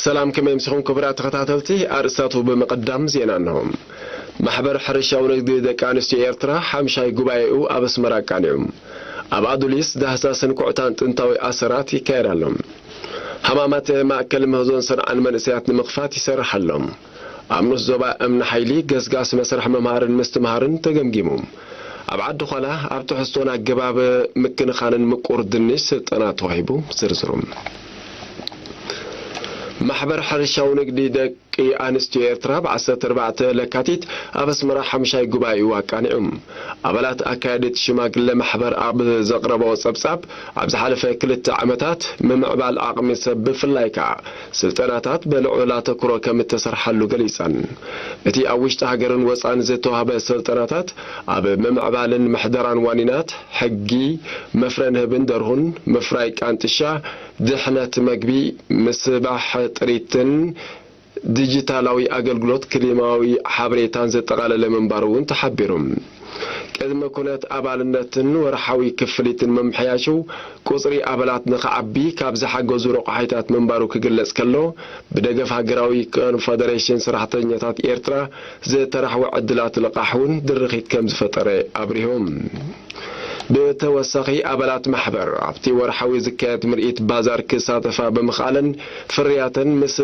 ሰላም፣ ከመይ ኣምሲኹም ክቡራት ተኸታተልቲ? ኣርእስታቱ ብምቕዳም ዜና እንሆ። ማሕበር ሕርሻዊ ንግዲ ደቂ ኣንስትዮ ኤርትራ ሓምሻይ ጉባኤኡ ኣብ ኣስመራ ኣቃኒዑ። ኣብ ኣዱሊስ ዳህሳስን ኩዕታን ጥንታዊ ኣሰራት ይካየድ ኣሎ። ሃማማት ማእከል ምህዞን ስርዓን መንእሰያት ንምኽፋት ይሰርሕ ኣሎ። ኣብ ንኡስ ዞባ እምኒ ሓይሊ ገስጋስ መስርሕ ምምሃርን ምስትምሃርን ተገምጊሙ። ኣብ ዓዲ ዃላ ኣብ ትሕዝቶን ኣገባብ ምክንኻንን ምቁር ድንሽ ስልጠና ተዋሂቡ። ዝርዝሩ። ማሕበር ሕርሻዊ ንግዲ ደቂ ኣንስትዮ ኤርትራ ብ ዓሰርተ ኣርባዕተ ለካቲት ኣብ ኣስመራ ሓምሻይ ጉባኤኡ ኣቃኒዑ። ኣባላት ኣካየዲት ሽማግለ ማሕበር ኣብ ዘቕረበኦ ጸብጻብ፣ ኣብ ዝሓለፈ ክልተ ዓመታት ምምዕባል ዓቕሚ ሰብ ብፍላይ ከኣ ስልጠናታት ብልዑል ኣተኩሮ ከም እተሰርሓሉ ገሊጸን። እቲ ኣብ ውሽጢ ሃገርን ወጻእን ዝተዋህበ ስልጠናታት ኣብ ምምዕባልን ምሕደራን ዋኒናት፣ ሕጊ፣ መፍረ ንህብን ደርሁን፣ ምፍራይ ቃንጥሻ፣ ድሕነት መግቢ፣ ምስባሕ ጥሪትን ዲጂታላዊ ኣገልግሎት ክሊማዊ ሓበሬታን ዘጠቓለለ ምንባሩ እውን ተሓቢሩ። ቅድመ ኩነት ኣባልነትን ወርሓዊ ክፍሊትን ምምሕያሹ፣ ቁጽሪ ኣባላት ንኽዓቢ ካብ ዝሓገዙ ረቋሒታት ምንባሩ ክግለጽ ከሎ፣ ብደገፍ ሃገራዊ ኮንፈደሬሽን ሰራሕተኛታት ኤርትራ ዝተራሕወ ዕድላት ልቓሕ እውን ድርኺት ከም ዝፈጠረ ኣብሪሁ። ብተወሳኺ፣ ኣባላት ማሕበር ኣብቲ ወርሓዊ ዝካየድ ምርኢት ባዛር ክሳተፋ ብምኽኣለን፣ ፍርያተን ምስ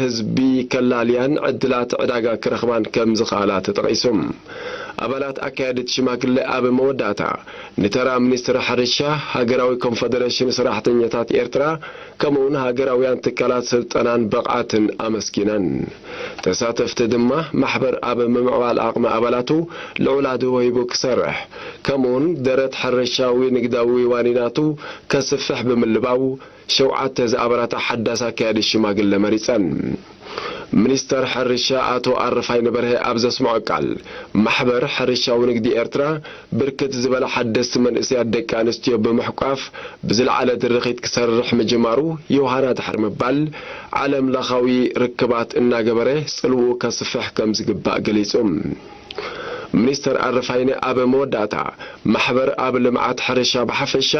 ህዝቢ ከላልያን ዕድላት ዕዳጋ ክረኽባን ከም ዝኽኣላ ተጠቒሱ። ኣባላት ኣካያዲት ሽማግለ ኣብ መወዳእታ፣ ንተራ ሚኒስትር ሕርሻ፣ ሃገራዊ ኮንፈደሬሽን ሰራሕተኛታት ኤርትራ፣ ከምኡውን ሃገራውያን ትካላት ስልጠናን ብቕዓትን ኣመስጊነን። ተሳተፍቲ ድማ፣ ማሕበር ኣብ ምምዕባል ዓቕሚ ኣባላቱ ልዑል ኣድህቦ ሂቡ ክሰርሕ፣ ከምኡውን ደረት ሕርሻዊ ንግዳዊ ዋኒናቱ ከስፍሕ ብምልባው፣ ሸውዓተ ዝኣበራታ ሓዳስ ኣካያዲ ሽማግለ መሪጸን። ሚኒስተር ሕርሻ ኣቶ ኣረፋይነ በርሀ ኣብ ዘስምዖ ቃል፣ ማሕበር ሕርሻዊ ንግዲ ኤርትራ ብርክት ዝበላ ሓደስቲ መንእሰያት ደቂ ኣንስትዮ ብምሕቋፍ ብዝለዓለ ድርኺት ክሰርሕ ምጅማሩ ዮሃና ድሕሪ ምባል፣ ዓለም ለኻዊ ርክባት እናገበረ ጽልውኡ ከስፍሕ ከም ዝግባእ ገሊጹ። ሚኒስተር ኣረፋይነ ኣብ መወዳእታ፣ ማሕበር ኣብ ልምዓት ሕርሻ ብሓፈሻ፣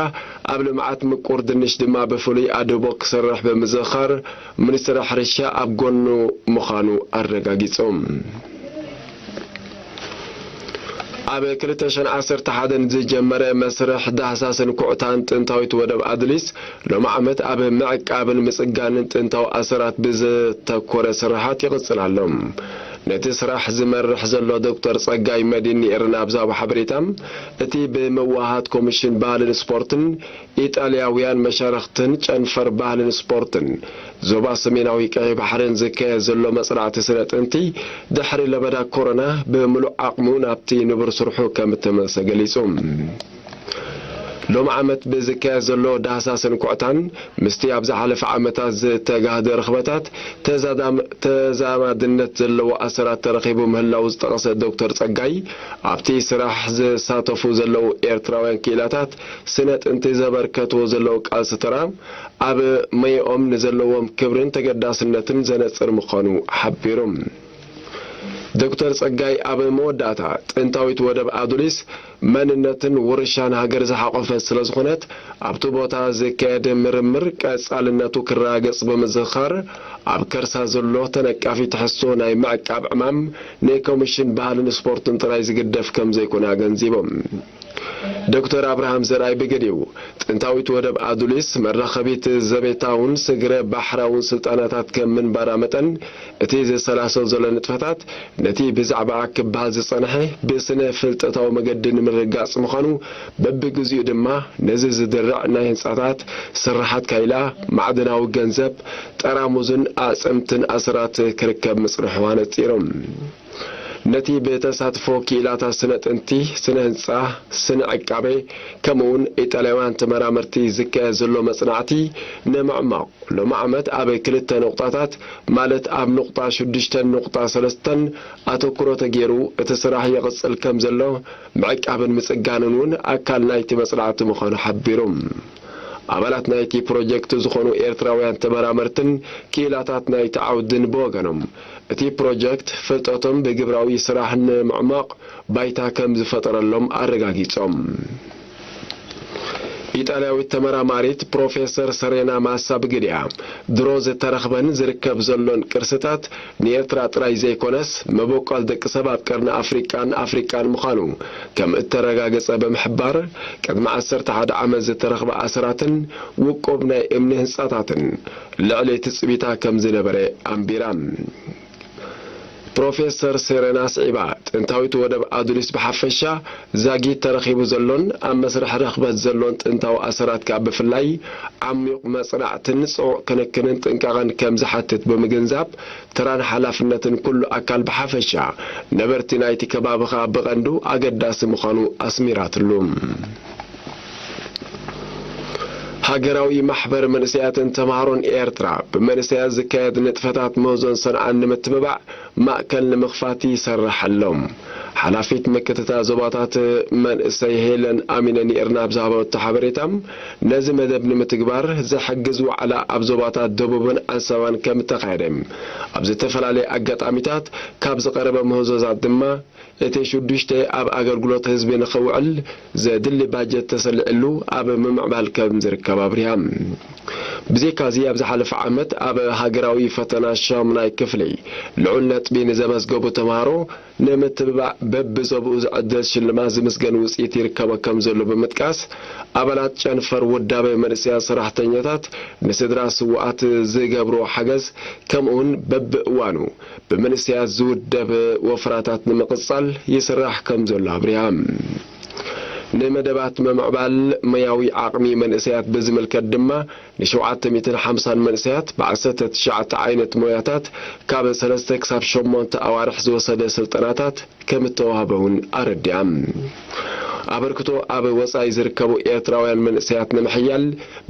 ኣብ ልምዓት ምቁር ድንሽ ድማ ብፍሉይ ኣድህቦ ክሰርሕ ብምዝኽኻር፣ ሚኒስትሪ ሕርሻ ኣብ ጎኑ ምዃኑ ኣረጋጊጹ። ኣብ ክልተ ሽሕን ዓሰርተ ሓደን ዝጀመረ መስርሕ ዳህሳስን ኩዕታን ጥንታዊት ወደብ ኣዱሊስ፣ ሎሚ ዓመት ኣብ ምዕቃብን ምጽጋንን ጥንታዊ ኣሰራት ብዘተኮረ ስራሓት ይቕጽል ኣሎ። ነቲ ስራሕ ዝመርሕ ዘሎ ዶክተር ጸጋይ መዲን ንኤረና ኣብ ዝሃቦ ሓበሬታ፣ እቲ ብመዋሃት ኮሚሽን ባህልን ስፖርትን ኢጣልያውያን መሻርኽትን ጨንፈር ባህልን ስፖርትን ዞባ ሰሜናዊ ቀይሕ ባሕርን ዝካየድ ዘሎ መጽናዕቲ ስነ ጥንቲ፣ ድሕሪ ለበዳ ኮሮና ብምሉእ ዓቕሙ ናብቲ ንቡር ስርሑ ከም እተመልሰ ገሊጹ። ሎሚ ዓመት ብዝካየድ ዘሎ ዳህሳስን ኩዕታን፣ ምስቲ ኣብ ዝሓለፈ ዓመታት ዝተጋህደ ርኽበታት ተዛዳም-፣ ተዛማድነት ዘለዎ ኣሰራት ተረኺቡ ምህላዉ ዝጠቐሰ ዶክተር ጸጋይ፣ ኣብቲ ስራሕ ዝሳተፉ ዘለዉ ኤርትራውያን ክኢላታት ስነ ጥንቲ ዘበርከትዎ ዘለዉ ቃልሲ ተራ፣ ኣብ መይኦም ንዘለዎም ክብርን ተገዳስነትን ዘነጽር ምዃኑ ሓቢሩ። ዶክተር ጸጋይ ኣብ መወዳእታ፣ ጥንታዊት ወደብ ኣዱሊስ መንነትን ውርሻን ሃገር ዝሓቖፈት ስለ ዝኾነት፣ ኣብቲ ቦታ ዝካየድ ምርምር ቀጻልነቱ ክረጋገጽ ብምዝኽኻር፣ ኣብ ከርሳ ዘሎ ተነቃፊ ትሕዝቶ ናይ ምዕቃብ ዕማም ንኮሚሽን ባህልን ስፖርትን ጥራይ ዝግደፍ ከም ዘይኮነ ኣገንዚቦም። ዶክተር ኣብርሃም ዘርኣይ ብገዲኡ፣ ጥንታዊት ወደብ ኣዱሊስ መራኸቢት ዘቤታውን ስግረ ባሕራውን ስልጣነታት ከም ምንባራ መጠን፣ እቲ ዝሰላሰል ዘሎ ንጥፈታት ነቲ ብዛዕባኣ ክበሃል ዝጸንሐ ብስነ ፍልጠታዊ መገዲ ንምርግጋጽ ምዃኑ፣ በብግዚኡ ድማ ነዚ ዝድርዕ ናይ ህንጻታት ስርሓት ካይላ፣ ማዕድናዊ ገንዘብ፣ ጠራሙዝን ኣዕጽምትን ኣሰራት ክርከብ ምጽንሑ ኣነጺሮም። ነቲ ብተሳትፎ ክኢላታት ስነ ጥንቲ፣ ስነ ህንጻ፣ ስነ ዕቃበ፣ ከምኡውን ኢጣልያውያን ተመራመርቲ ዝካየድ ዘሎ መጽናዕቲ ንምዕማቕ፣ ሎሚ ዓመት ኣብ ክልተ ኑቕጣታት፣ ማለት ኣብ ኑቕጣ ሽዱሽተን ኑቕጣ ሰለስተን ኣተኩሮ ተገይሩ እቲ ስራሕ ይቕጽል ከም ዘሎ፣ ምዕቃብን ምጽጋንን እውን ኣካል ናይቲ መጽናዕቲ ምዃኑ ሓቢሩ። ኣባላት ናይቲ ፕሮጀክት ዝኾኑ ኤርትራውያን ተመራመርትን ክኢላታት ናይቲ ዓውድን ብወገኖም፣ እቲ ፕሮጀክት ፍልጠቶም ብግብራዊ ስራሕ ንምዕማቕ ባይታ ከም ዝፈጠረሎም ኣረጋጊጾም። ኢጣልያዊት ተመራማሪት ፕሮፌሰር ሰሬና ማሳ ብግዲኣ፣ ድሮ ዝተረኽበን ዝርከብ ዘሎን ቅርስታት ንኤርትራ ጥራይ ዘይኮነስ፣ መበቆል ደቂ ሰብ ኣብ ቀርኒ ኣፍሪቃን ኣፍሪቃን ምዃኑ ከም እተረጋገጸ ብምሕባር፣ ቅድሚ ዓሰርተ ሓደ ዓመት ዝተረኽበ ኣሰራትን ውቁብ ናይ እምኒ ህንጻታትን ልዕሊ ትጽቢታ ከም ዝነበረ ኣንቢራ። ፕሮፌሰር ሴሬና ስዒባ፣ ጥንታዊት ወደብ ኣዱሊስ ብሓፈሻ፣ ዛጊት ተረኺቡ ዘሎን ኣብ መስርሕ ርኽበት ዘሎን ጥንታዊ ኣሰራት ከኣ ብፍላይ፣ ዓሚቕ መጽናዕትን ጽዑቕ ክንክንን ጥንቃቐን ከም ዝሓትት ብምግንዛብ፣ ተራን ሓላፍነትን ኩሉ ኣካል ብሓፈሻ፣ ነበርቲ ናይቲ ከባቢ ከኣ ብቐንዱ ኣገዳሲ ምዃኑ ኣስሚራትሉ። ሃገራዊ ማሕበር መንእሰያትን ተምሃሮን ኤርትራ፣ ብመንእሰያት ዝካየድ ንጥፈታት ምህዞን ሰንዓን ንምትብባዕ ማእከል ንምኽፋት ይሰርሕ ኣሎ። ሓላፊት ምክትታል ዞባታት መንእሰይ ሄለን ኣሚነ ንኤርና ኣብ ዝሃበቶ ሓበሬታ፣ ነዚ መደብ ንምትግባር ዝሕግዝ ዋዕላ ኣብ ዞባታት ደቡብን ዓንሰባን ከም እተኻየደ፣ ኣብ ዝተፈላለየ ኣጋጣሚታት ካብ ዝቐረበ ምህዞዛት ድማ፣ እቲ ሽዱሽተ ኣብ ኣገልግሎት ህዝቢ ንኽውዕል ዘድሊ ባጀት ተሰሊዕሉ ኣብ ምምዕባል ከም ዝርከብ ኣብሪሃ። ብዘይካዚ፣ ኣብ ዝሓለፈ ዓመት ኣብ ሃገራዊ ፈተና ሻሙናይ ክፍሊ ልዑል ነጥቢ ንዘመዝገቡ ተምሃሮ ንምትብባዕ በብዞብኡ ዝዕደል ሽልማት ዝምስገን ውፅኢት ይርከቦ ከም ዘሎ ብምጥቃስ፣ ኣባላት ጨንፈር ውዳበ መንእሰያት ሰራሕተኛታት ንስድራ ስውኣት ዝገብርዎ ሓገዝ፣ ከምኡውን በብእዋኑ ብመንእሰያት ዝውደብ ወፍራታት ንምቕጻል ይስራሕ ከም ዘሎ ኣብሪሃ። ንመደባት ምምዕባል ሞያዊ ዓቕሚ መንእሰያት ብዝምልከት ድማ፣ ንሸውዓተ ሚእትን ሓምሳን መንእሰያት ብዓሰርተ ትሽዓተ ዓይነት ሞያታት ካብ ሰለስተ ክሳብ ሸሞንተ ኣዋርሕ ዝወሰደ ስልጠናታት ከም እተዋህበ እውን ኣረዲኣ። ኣበርክቶ ኣብ ወጻኢ ዝርከቡ ኤርትራውያን መንእሰያት ንምሕያል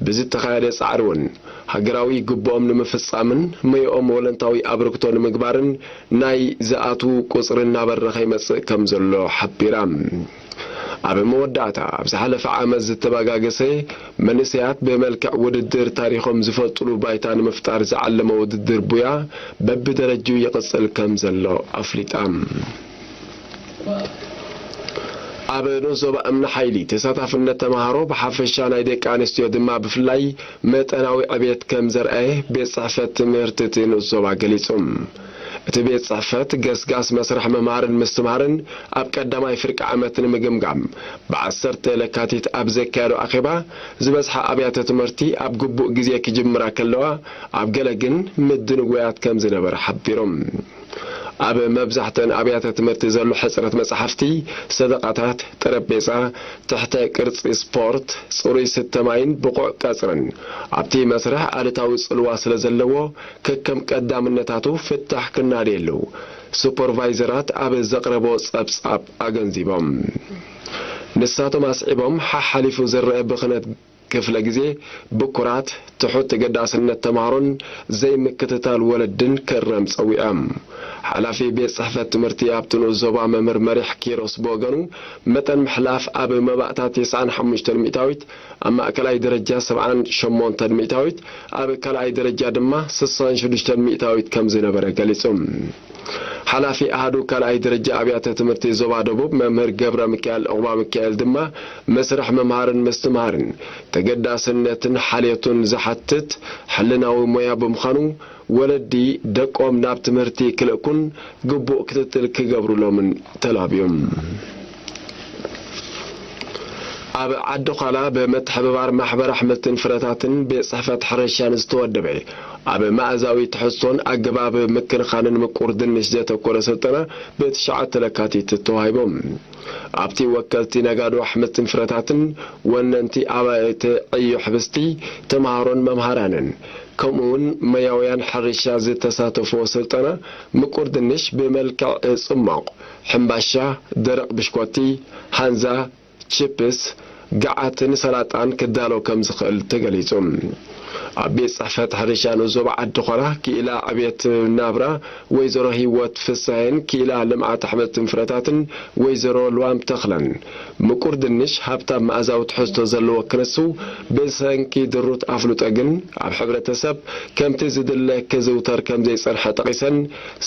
ብዝተኻየደ ጻዕሪ እውን፣ ሃገራዊ ግቡኦም ንምፍጻምን ሞያኦም ወለንታዊ ኣበርክቶ ንምግባርን ናይ ዝኣትዉ ቁጽሪ እናበረኸ ይመጽእ ከም ዘሎ ሓቢራ። ኣብ መወዳእታ፣ ኣብ ዝሓለፈ ዓመት ዝተበጋገሰ መንእሰያት ብመልክዕ ውድድር ታሪኾም ዝፈልጥሉ ባይታ ንምፍጣር ዝዓለመ ውድድር ቡያ በብደረጅኡ ይቕጽል ከም ዘሎ ኣፍሊጣ። ኣብ ንኡስ ዞባ እምኒ ሓይሊ፣ ተሳታፍነት ተምሃሮ ብሓፈሻ ናይ ደቂ ኣንስትዮ ድማ ብፍላይ መጠናዊ ዕብየት ከም ዘርኣየ ቤት ጽሕፈት ትምህርቲ እቲ ንኡስ ዞባ ገሊጹ። እቲ ቤት ጽሕፈት ገስጋስ መስርሕ ምምሃርን ምስትምሃርን ኣብ ቀዳማይ ፍርቂ ዓመት ንምግምጋም ብዓሰርተ ለካቲት ኣብ ዘካየዶ ኣኼባ፣ ዝበዝሓ ኣብያተ ትምህርቲ ኣብ ግቡእ ግዜ ክጅምራ ከለዋ፣ ኣብ ገለ ግን ምድንጓያት ከም ዝነበረ ሓቢሮም። ኣብ መብዛሕትአን ኣብያተ ትምህርቲ ዘሎ ሕጽረት መጻሕፍቲ፣ ሰደቓታት፣ ጠረጴዛ፣ ትሕተ ቅርጺ ስፖርት፣ ጽሩይ ስተ ማይን ብቑዕ ቀጽርን ኣብቲ መስርሕ ኣሉታዊ ጽልዋ ስለ ዘለዎ፣ ከከም ቀዳምነታቱ ፍታሕ ክናደየሉ ሱፐርቫይዘራት ኣብ ዘቕረቦ ጸብጻብ ኣገንዚቦም። ንሳቶም ኣስዒቦም፣ ሓሓሊፉ ዝረአ ብኽነት ክፍለ ግዜ ብኩራት፣ ትሑት ተገዳስነት ተምሃሮን ዘይምክትታል ወለድን ክእረም ጸዊዖም። ሓላፊ ቤት ጽሕፈት ትምህርቲ ኣብቲ ንኡስ ዞባ መምህር መሪሕ ኪሮስ ብወገኑ፣ መጠን ምሕላፍ ኣብ መባእታ ተስዓን ሓሙሽተን ሚእታዊት፣ ኣብ ማእከላይ ደረጃ ሰብዓን ሸሞንተን ሚእታዊት፣ ኣብ ካልኣይ ደረጃ ድማ ስሳን ሽዱሽተን ሚእታዊት ከም ዝነበረ ገሊጹ። ሓላፊ ኣሃዱ ካልኣይ ደረጃ ኣብያተ ትምህርቲ ዞባ ደቡብ መምህር ገብረ ሚካኤል ዑቕባ ሚካኤል ድማ፣ መስርሕ ምምሃርን ምስትምሃርን ተገዳስነትን ሓልዮትን ዝሓትት ሕልናዊ ሞያ ብምዃኑ፣ ወለዲ ደቆም ናብ ትምህርቲ ክልእኩን ግቡእ ክትትል ክገብሩሎምን ተላብዮም። ኣብ ዓዲ ዃላ ብምትሕብባር ማሕበር ኣሕምልትን ፍረታትን ቤት ጽሕፈት ሕርሻን ዝተወደበ፣ ኣብ መኣዛዊ ትሕዝቶን ኣገባብ ምክንኻንን ምቁር ድንሽ ዘተኮረ ስልጠና ብትሽዓተ ለካቲት ተዋሂቦም። ኣብቲ ወከልቲ ነጋዶ ኣሕምልትን ፍረታትን፣ ወነንቲ ኣባይቲ ዕዮ ሕብስቲ፣ ተምሃሮን መምሃራንን፣ ከምኡውን ሞያውያን ሕርሻ ዝተሳተፍዎ ስልጠና፣ ምቁር ድንሽ ብመልክዕ ጽሟቕ፣ ሕምባሻ፣ ደረቕ ብሽኮቲ፣ ሃንዛ፣ ቺፕስ፣ ገዓትን ሰላጣን ክዳሎ ከም ዝኽእል ተገሊጹ። ኣብ ቤት ጽሕፈት ሕርሻ ንኡስ ዞባ ዓዲ ዃላ ክኢላ ዕብየት ናብራ ወይዘሮ ህይወት ፍስሃየን ክኢላ ልምዓት ኣሕምልትን ፍረታትን ወይዘሮ ልዋም ተኽለን፣ ምቁር ድንሽ ሃብታም መኣዛዊ ትሕዝቶ ዘለዎ ክንሱ፣ ብሰንኪ ድሩት ኣፍልጦ ግን ኣብ ሕብረተሰብ ከምቲ ዝድለ ክዝውተር ከም ዘይጸንሐ ጠቒሰን፣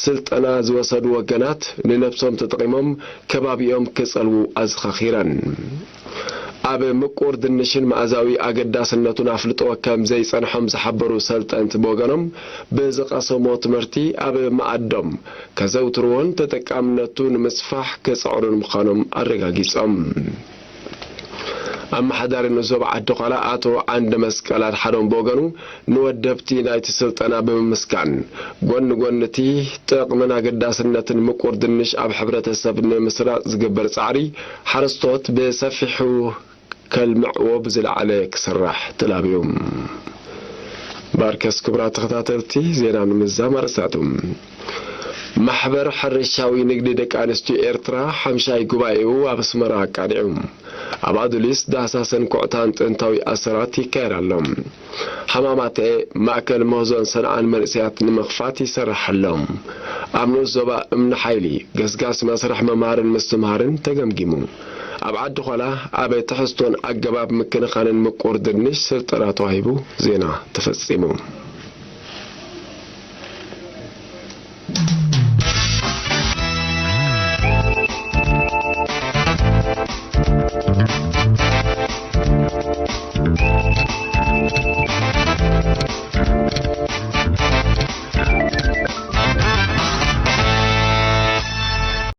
ስልጠና ዝወሰዱ ወገናት ንነብሶም ተጠቒሞም ከባቢኦም ክጸልዉ ኣዘኻኺረን። ኣብ ምቁር ድንሽን መኣዛዊ ኣገዳስነቱን ኣፍልጦ ከም ዘይጸንሖም ዝሓበሩ ሰልጠንቲ ብወገኖም፣ ብዝቐሰሞ ትምህርቲ ኣብ መኣዶም ከዘውትርዎን ተጠቃምነቱ ንምስፋሕ ክጽዕሩን ምዃኖም ኣረጋጊጾም። ኣመሓዳሪ ንዞባ ዓዲ ዃላ ኣቶ ዓንደ መስቀል ኣድሓኖም ብወገኑ፣ ንወደብቲ ናይቲ ስልጠና ብምምስጋን፣ ጎኒ ጎኒ እቲ ጥቕምን ኣገዳስነትን ምቁር ድንሽ ኣብ ሕብረተሰብ ንምስራጽ ዝግበር ጻዕሪ፣ ሓረስቶት ብሰፊሑ ከልምዕዎ ብዝለዓለ ክስራሕ ተላብዮም። ባርከስ ክቡራት ተኸታተልቲ ዜና ንምዛም ኣርእስታቱ። ማሕበር ሕርሻዊ ንግዲ ደቂ ኣንስትዮ ኤርትራ ሓምሻይ ጉባኤኡ ኣብ ኣስመራ ኣቃኒዑ። ኣብ ኣዱሊስ ዳህሳስን ኩዕታን ጥንታዊ ኣሰራት ይካየድ ኣሎ። ሃማማተ ማእከል ምህዞን ሰንዓን መንእሰያት ንምኽፋት ይሰርሕ ኣሎ። ኣብ ንኡስ ዞባ እምኒ ሓይሊ ገስጋስ መስርሕ ምምሃርን ምስትምሃርን ተገምጊሙ። ኣብ ዓዲ ዃላ ኣብ ትሕዝቶን ኣገባብ ምክንኻንን ምቁር ድንሽ ስልጠና ተዋሂቡ። ዜና ተፈጺሙ።